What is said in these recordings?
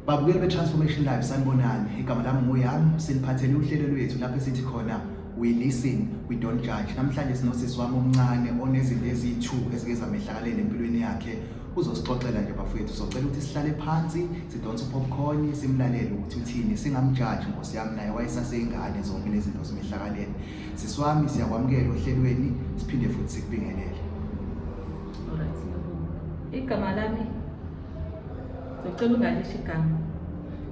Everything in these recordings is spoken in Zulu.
Babukeli be-Transformation Live, sanibonani. Igama lami nguYam. Siniphathele uhlelo lwethu lapho esithi khona we listen, we don't judge. Namhlanje sinosisi wami omncane onezinto eziyi-2 ezike zamehlakalela empilweni yakhe. Uzosixoxela nje bafowethu. Socela ukuthi sihlale phansi, sidonse popcorn, simlalele ukuthi uthini, singamjaji nkosi yami, naye wayesaseyingane zonke lezi zinto zimehlakalele. Sisi wami, siyakwamukela ohlelweni, siphinde futhi sikubingelele. Alright, ngiyabonga. Igama lami ngicela ungalisho igama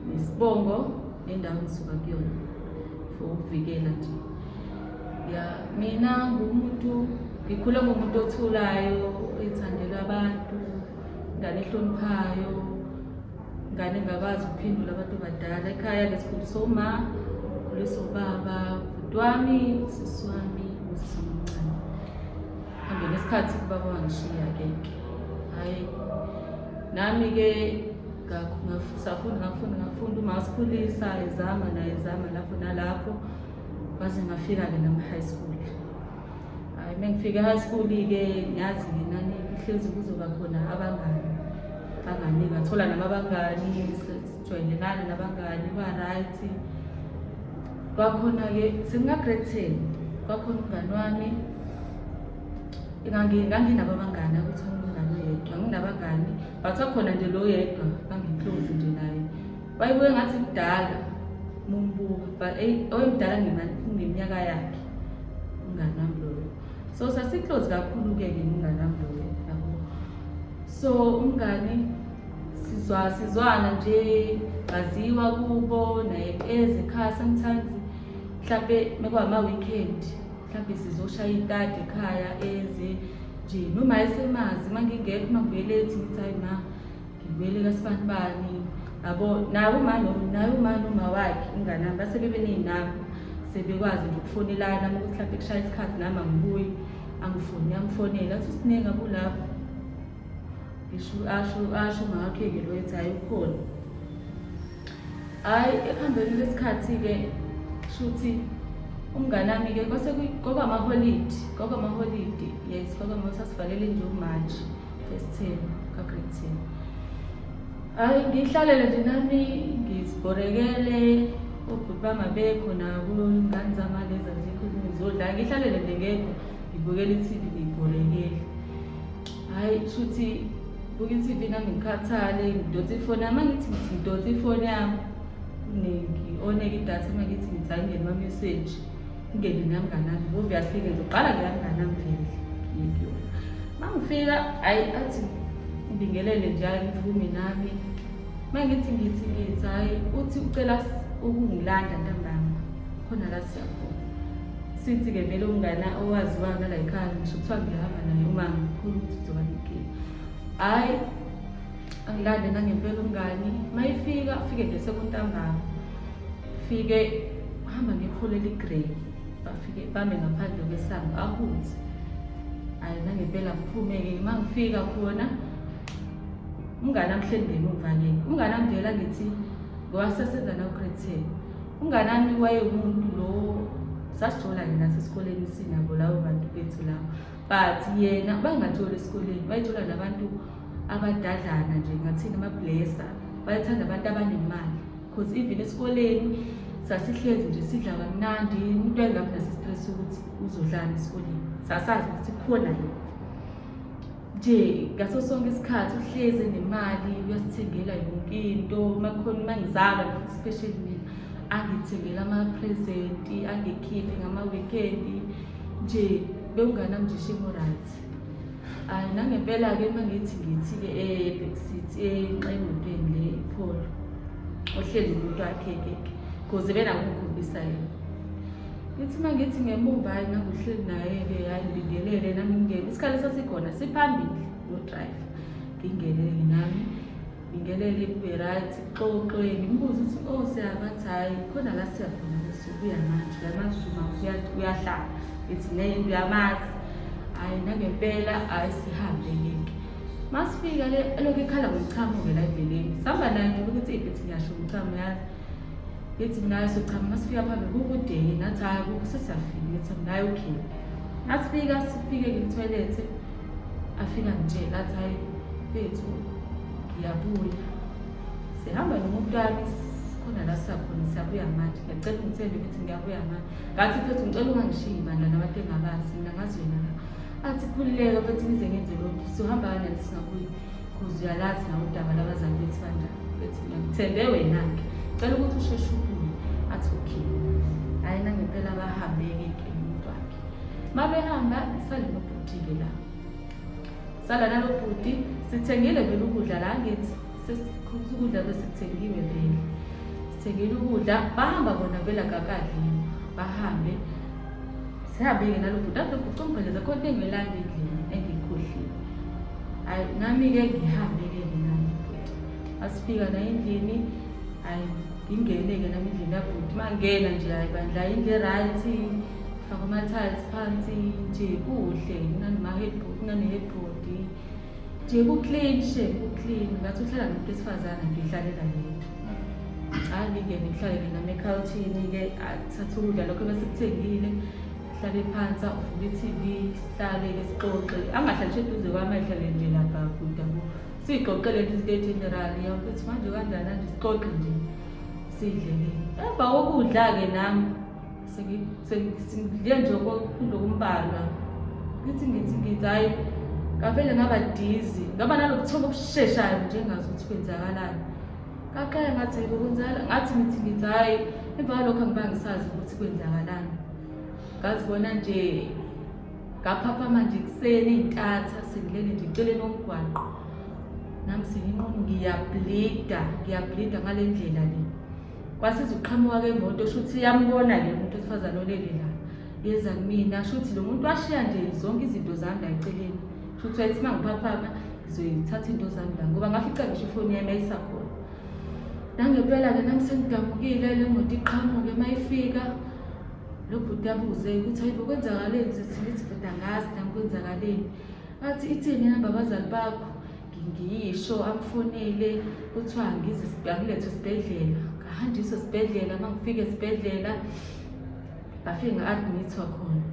nesibongo nendawo engisuka kuyona for ukuvikela nje. Ya, mina ngumuntu, ngikhule ngumuntu othulayo, ethandela abantu, ingane ehloniphayo, ingane engakwazi ukuphendula abantu abadala. Ekhaya ke sikhuliswa uma, khuliswa ubaba, ubhuti wami, usisi wami, usisi wami omncane. Hambe nesikhathi ubaba wangishiya-ke ke. Hhayi, nami-ke safunda, ngafunda, ngafunda, uma wasikhulisa ezama naye ezama lapho nalapho, waze ngafika-ke nami high school. Hhayi, uma ngifika e-high school-ke, ngiyazi-ke nani kuhlezi kuzoba khona abangani. Abangani, ngathola nami abangani, sijwayelelana nabangani, ba-right. Kwakhona-ke senginga-grade 10, kwakhona umngani wami, nganginabo abangani, akuthi umngani oyedwa, nginabangani, but wakhona nje lo yedwa, ngangi-close nje naye. Wayebuye ngathi kudala mumbuka, but oyemdala ngeminyaka yakhe, umngani wami loyo. So sasi-close kakhulu-ke ke nomngani wami loyo, yabo. So umngani sizwana nje, ngaziwa kubo naye eze ekhaya sometimes, mhlampe mekuwama-weekend, mhlampe sizoshaya itadi ekhaya, eze nje noma esemazi uma ngingekho, uma ngibuyele ethi ngithi hayi ma, ngibuyele kasibanibani, yabo. Naye uma naye uma noma wakhe umngani wami base bebe ney'namba, sebekwazi nje ukufonelana uma ukuthi mhlampe kushaya isikhathi nami angibuyi, angifoni, angifonele athi usiningi abulapho, ngisho asho asho ngakhe-ke lo ethi hhayi ukhona. Hhayi, ekuhambeni kwesikhathi-ke shuthi umngane wami-ke kwase kwaba amaholidi, kwaba amaholidi, yes, kwaba sasivalele nje uMarch first term ka-grade 10. Hhayi, ngiyihlalele nje nami ngizibhorekele, obhuti bami abekho nabo, iy'ngane zami alezi azikho, ezinye zizodlala, ngiyihlalele nje ngedwa, ngibukela i-TV ngiyibhorekele. Hhayi, shuthi buka i-TV nami ngikhathale, ngidonsa ifoni yami, uma ngithi ngithi ngidonsa ifoni yami, ngi-oneke idatha, uma ngithi ngithi hhayi ngene ama-message, ngingene namngani wami, obviously-ke ngizoqala ngeyamngani wami vele, ngiye kuyona. Uma ngifika, hhayi athi ngibingelele nje, hhayi ngivume nami. Uma ngithi ngithi ngithi hhayi, uthi ucela ukungilanda ntambama, khona la siya khona. Sithi-ke vele umngane owaziwayo ngala ekhaya, ngisho kuthiwa ngihamba naye uma ngikhulu ukuthi kuzoba nenkinga. Hhayi, angilande nangempela umngani. Uma ifika, ufike nje sekuntambama. Fike uhamba ngepholo eli-grey, bafike bame ngaphandle kwesango, ahuthi. Hhayi, nangempela ngiphume-ke, uma ngifika khona, umngani wami uhleli ngemumva-ke. Umngani wami vele angithi ngoba sasenza naku-grade 10. Umngani wami wayewumuntu lo sasijola-ke nathi esikoleni, sinabo labo bantu bethu labo. But yena bayengatholi esikoleni, bayithola nabantu abadadlana nje, ngathini, ama-blesser, bayethanda abantu abanemali. Because even esikoleni sasihlezi nje sidla kamnandi, umuntu wayengabi naso i-stress sokuthi uzodlala esikoleni. Sasazi ukuthi kukhona yena. Nje ngaso sonke isikhathi uhlezi nemali, uyasithengela yonke into. Uma kukhona, uma ngizalwa futhi especially mina, angithengela ama-present, angikhiphe ngama-weekend nje, bewunganami nje shame right. Hhayi, nangempela-ke uma ngithi ngithi-ke e-backseat emotweni le iPolo, ohleli umuntu wakhe-ke, cause benakungikhombisa yena. Ngithi uma ngithi ngemuva, hhayi nanguhleli naye-ke, hhayi ngibingelele nami ngingene. Isikhala sasikhona siphambili no-driver. Ngingenele nami, ngibingelele kube right, kuxoxwe, ngimbuze ukuthi oh siyabathi hhayi khona la siya khona usubuya manje, uyamazi ukuthi uma uyahlala. Ngithi naye uyamazi. Hhayi nangempela, hhayi sihambe-ke. Masifika le elokhu ekhala ngomchamo-ke la endleleni. Sihamba naye nje ukuthi ethi ngiyasho umchamo yazi. Ngithi mina hayi sochama, masifika phambili kukude, nathi hhayi akukho sesiyafika. Ngithi mina hhayi okay. Masifika sifike ke-toilet, afika ngitshela athi hhayi mfethu ngiyabuya. Sihamba nomuntu wami, khona la siyakhona, siyabuya manje. Ngiyacela ungithembe ukuthi ngiyabuya manje. Ngathi mfethu ngicela ungangishiyi bandla nabantu engabazi, mina ngazi wena la. Athi khululeka mfethu ngize ngenze lokhu, sizohamba kanjani singabuyi? Cause uyalazi nawe udaba labazali bethu kanjani. Mfethu mina ngithembe wena-ke, cela ukuthi usheshe ubuye. Athi okay. Hhayi nangempela bahambe-ke ke nomuntu wakhe. Uma behamba ngisale nobhuti-ke la. Sala nalo bhuti, sithengile vele ukudla la ngithi ukudla besikuthengiwe vele. Sithengile ukudla, bahamba bona vele akakadliwa. Bahambe. Sihambe-ke nalo bhuti, ave bhuti ungipheleze khona into engiyolanda endlini engiyikhohliwe. Hhayi nami-ke ngihambe-ke naye bhuti. Asifika naye endlini, hhayi ngingene-ke nami endlini yabhuti. Uma ngingena nje hhayi bandla indlu e-right, faka ama-tiles phansi nje kuhle, kunanema-headboard, kunane-headboard. Nje ku-clean she, ku-clean. Ngathi uhlala nomuntu wesifazane nje uhlalela yedwa. Hhayi ngingene ngihlale-ke nami ekhawuthini-ke, athathe ukudla lokho ebesikuthengile, sihlale phansi, avule i-TV, sihlale-ke sixoxe. Angahlali nje eduze kwami, ayihlale nje lapha kude yabo. Siyixoxele nje izinto e-general, ya mfethu manje kanjani kanje, sixoxe nje, sidle-ke. Emva kokudla-ke nami sengidle nje okudla okumbalwa. Ngithi ngithi ngithi hhayi, ngavele ngaba dizzy, ngaba nalobuthongo obusheshayo nje engazi ukuthi kwenzakalani. Ngaqala ngathi hayibo kwenzakala, ngathi ngithi ngithi hhayi, emva kwalokho angibange ngisazi ukuthi kwenzakalani. Ngazibona nje ngaphaphama nje ekuseni ey'ntatha sengilele nje eceleni komgwaqo. Nami senginqunu ngiyablida, ngiyablida ngale ndlela le. Kwasiza ukuqhamuka kemoto shuthi iyambona-ke lo muntu wesifazane olele la. Yeza kumina shuthi lo muntu washiya nje zonke izinto zami la eceleni. Shuthi wayethi uma ngiphaphama ngizoyithatha into zami la ngoba ngafica ngisho ifoni yami yayisakhona. Nangempela-ke nami sengidabukile le moto iqhamuke uma ifika lo bhuti abuze ukuthi hayibo kwenzakaleni sisi, ngithi bhuti angazi nami kwenzakaleni. Athi ithini inamba abazali bakho, ngiyisho amfonele kuthiwa ngize angilethwe esibhedlela. Ngahanjiswa esibhedlela, uma ngifika esibhedlela ngafike nga-admit-wa khona.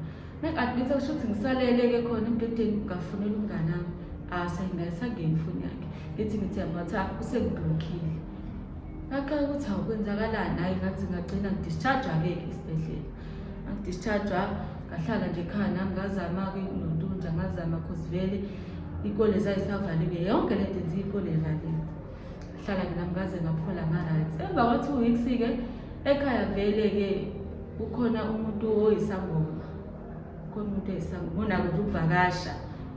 Mengi-admit-wa kusho ukuthi ngisalele-ke khona embhedeni, ngafonela umngani wami, ayisangeni ifoni yakhe. Ngithi ngithi WhatsApp usengiblokhile. Ngaqala ukuthi hawu kwenzakalani, hhayi ngathi ngagcina ngi-discharge-wa-ke esibhedlela. Ngangi-discharge-wa ngahlala nje ekhaya nami ngazama-ke nontunja ngazama cause vele iy'kole zayisavaliwe yonke le nto yenziwa iy'kole y'valiwe. Ngahlala-ke nami ngaze ngaphola nga-right. Emva kwa-2 weeks-ke ekhaya vele-ke kukhona umuntu oyisangoma, kukhona umuntu oyisangoma onako nje ukuvakasha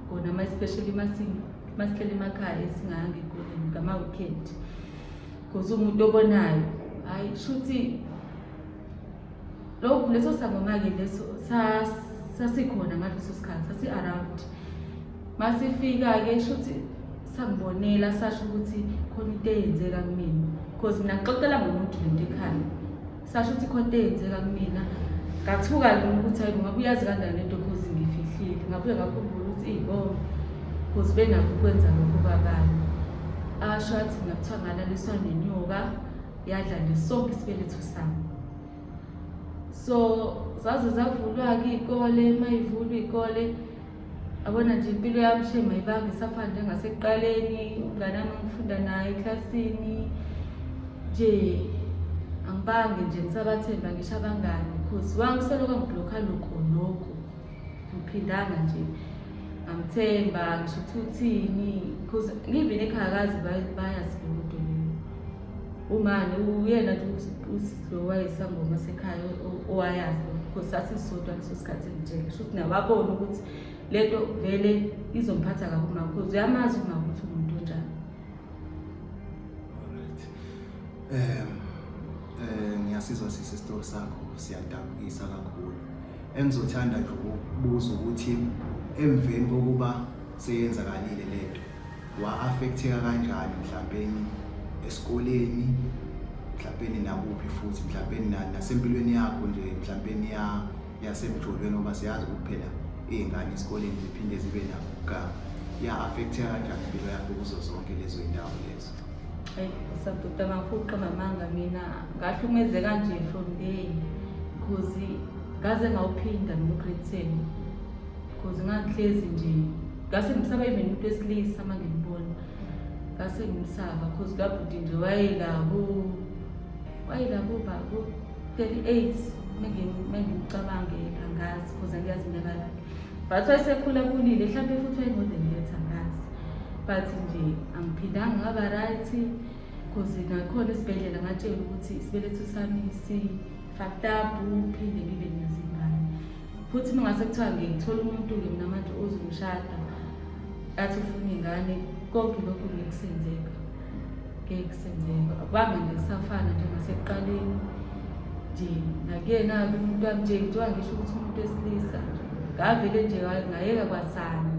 kona especially masihleli emakhaya esingayanga ey'koleni ngama-weekend. Cause umuntu obonayo, hhayi shuthi lokhu leso sangoma-ke leso sasikhona ngaleso sikhathi, sasi-around. Masifika-ke shuthi sangibonela sasho ukuthi khona into eyenzeka kumina cause mina ngixoxela ngomuntu lento ekhaya. Sasho ukuthi khona into eyenzeka kumina. Ngathuka-ke mina ukuthi hayi ngabe uyazi kanjani lento cause ngifihlile. Ngabuye ngakhumbula ukuthi iy'bongo cause benakho ukwenza lokho kwabanye. Asho athi mina kuthiwa ngalaliswa nenyoka yadla nje sonke isibeletho sami. So zaze zavulwa-ke iy'kole, uma iy'vulwa iy'kole yabona nje impilo yami shame ayibanga isafana njengasekuqaleni. Umngane wami engifunda naye eklasini nje angibange nje ngisabathemba ngisho abangani cause wangisoloko angiblokha lokho lokho. Ngiphindanga nje ngamthemba ngisho ukuthi uthini cause ngivele ekhaya kazi bayazi leyo nto leyo. Umane uyena nje usisi lo wayesangoma sekhaya owayazi because sasisodwa leso sikhathi ngitshela sho ukuthi nababona ukuthi lento vele izomphatha kabi umama because uyamazi umama ukuthi umuntu onjani. Alright. Ngiyasizwa sisi isitori sakho siyadabukisa kakhulu. Engizothanda nje ukubuza ukuthi emveni kokuba seyenzakalile lento wa-affecteka kanjani mhlawumbeni esikoleni mhlawumbeni nakuphi futhi mhlawumbeni nasempilweni yakho nje mhlawumbeni yasemjolweni ngoba siyazi ukuthi phela iy'ngane esikoleni ziphinde zibe nakho ukuganga. Ya-affecteka kanjani impilo yakho kuzo zonke lezo y'ndawo lezo? Eyi, sabhuti angafuqa mamanga mina ngahlukumezeka nje from there cause ngaze ngawuphinda no-grade 10 cause ngangihlezi nje ngase ngisaba even umuntu wesilisa uma ngimbona. Ngase ngimsaba cause lwabhuti nje wayelabo babo 38 mengimcabangela, angazi cause angiyazi iminyaka yakhe, but wayesekhula kulile mhlawumbe futhi waye-more than that, angazi. But nje angiphindanga ngaba right cause nakhona esibhedlela ngatshela ukuthi isibeletho sami si-fucked up, phinde ngibe nazo iy'ngane futhi. Uma ngase kuthiwa ngithola umuntu-ke mina manje ozongishada athi ufuna iy'ngane, konke lokhu ngeke kusenzeka, ngeke kusenzeka. Akubanga nje kusafana njengasekuqaleni nje. Nakuyena-ke umuntu wami nje, njengoba ngisho ukuthi umuntu wesilisa nje, ngavele nje ngayeka kwasani,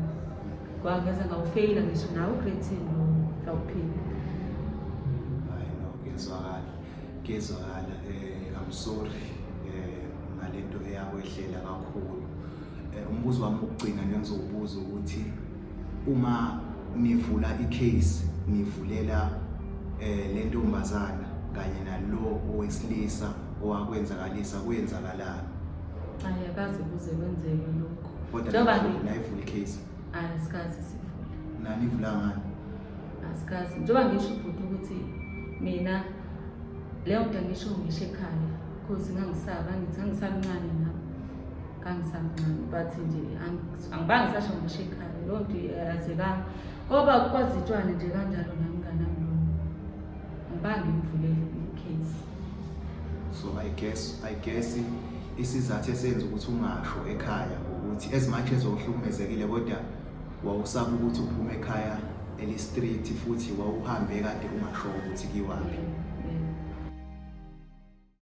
kwangeza ngawufeyila ngisho nawo u-grade 10 lo, ngawuphinda. Hayi no, kuyezwakala, kuyezwakala. I'm sorry ngalento eyakwehlela kakhulu. Umbuzo wami wokugcina nje ngizowubuza ukuthi uma nivula i-case, nivulela le ntombazana kanye nalo owesilisa owakwenzakalisa, kuyenzakalani? Hayi, akaze kuze kwenzeke lokho. Kodwa Njengoba nayivula i-case? Hayi, asikaze sivule. Nanivula ngani? Asikaze. Njengoba ngisho ubhuti ukuthi mina leyo nto angisho ngisho ekhaya cause ngangisaba, ngithi ngangisamncane nami, ngangisamncane, but nje angibange ngisasho ngisho ekhaya leyo nto ayazekanga ngoba kwazitshwane nje kanjalo nami mnganami lowo angibange ngimvulele i-case. So I guess isizathu esenza ukuthi ungasho ekhaya ukuthi as much as wawuhlukumezekile, kodwa wawusaba ukuthi uphume ekhaya eli-strict futhi wawuhambe kade ungasho ukuthi kiwaphi.